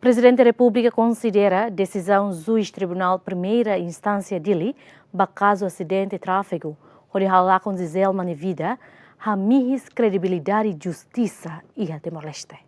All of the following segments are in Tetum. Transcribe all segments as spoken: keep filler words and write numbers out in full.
Prezidente Repúblika konsidera desizaun juís Tribunál Primeira Instánsia Dili ba kazu asidente tráfegu, hodi halakon Gisele nia vida, hamihis kredibilidade justisa iha Timor-Leste.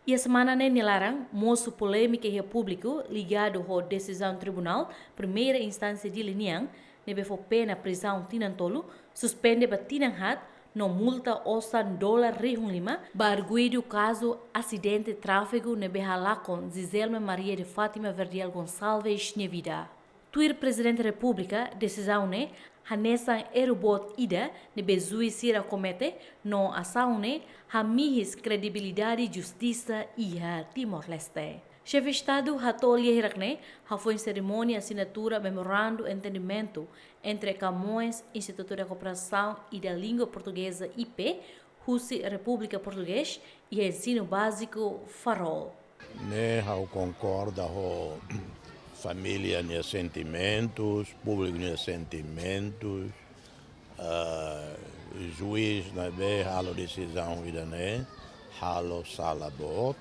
Iha semana ne'e nia laran, mosu polémika iha públiku ligadu ho desizaun Tribunál Primeira Instánsia Dili nian, ne'ebé fó pena prizaun tinan tolu, suspende ba tinan haat, no multa osan dolar rihun lima, ba arguidu kazu asidente tráfegu ne'ebé halakon Gisele Maria de Fátima Verdial Gonçalves nia vida. Tuir Prezidente Repúblika, desizaun ne'e hanesan erru boot ida ne'ebé juís sira komete, no asaun ne'e hamihis kredibilidade justisa iha Timor-Leste. Xefe Estadu hato'o lia hirak ne'e hafoin serimónia asinatura Memorandu Entendimentu entre Camões Instituto de Cooperação e da Língua Portuguesa, I P, husi Repúblika Portugés, iha Ensinu Báziku Farol. Ne'e ha'u konkorda ho família nia sentimentus, públiku nia sentimentus, ah, juís ne'ebé halo desizaun ida-ne'e, halo sala boot.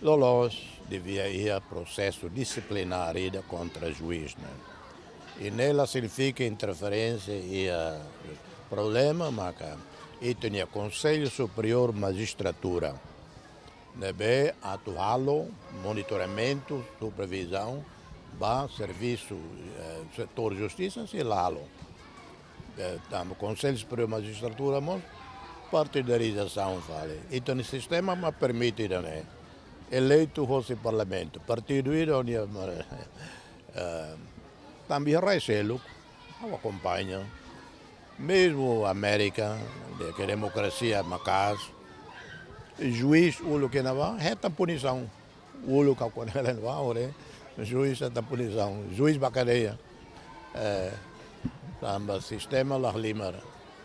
Loloos devia iha prosesu disiplinár ida kontra juís ne'e. I ne'e la signifika interferénsia iha problema, maka ita-nia Konsellu Superiór Majistratura ne'ebé atu halo monitoramentu, supervizaun ba servisu, eh, setór justisa sei la halo. Eh, tanba Konsellu Superiór Majistratura mós partidarizasaun fali. Ita-nia sistema mak permite ida-ne'e. Eleitu hosi parlamentu, partidu ida nia, eh, tanba iha rai seluk, ha'u akompaña. Mezmu Amérika, de, ke demokrasia maka'as, juís uluk iha ne'ebá hetan punisaun. Uluk ka kone hela ne'ebá, ore, juís hetan punisaun. Juís ba kadeia. Eh, tanba sistema la halimar.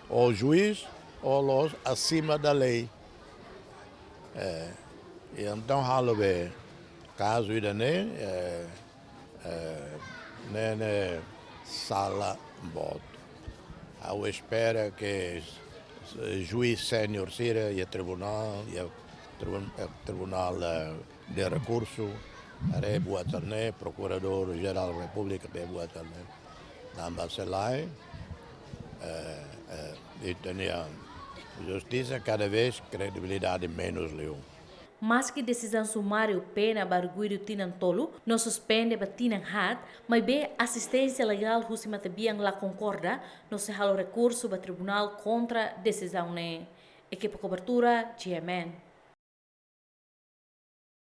Ou juís, ou loloos acima da lei. Eh, i entaun halo be kazu ida-ne'e, eh, eh, ne'e, ne'e sala boot. Ha'u espera ke, eh, juís sénior sira iha tribunál, iha tribun-, eh, Tribunál, eh, de Rekursu, haree buat ida-ne'e, Prokuradór Jerál Repúblika haree buat ida-ne'e. Tanba se lae, eh, eh, ita-nia justisa kada vez kredibilidade menus liu. Maski desizaun sumáriu pena ba arguidu tinan tolu no suspende ba tinan haat, maibé asisténsia legál husi matebian la konkorda no sei halo rekursu ba tribunál kontra desizaun ne'e. Ekipa kobertura, G M N.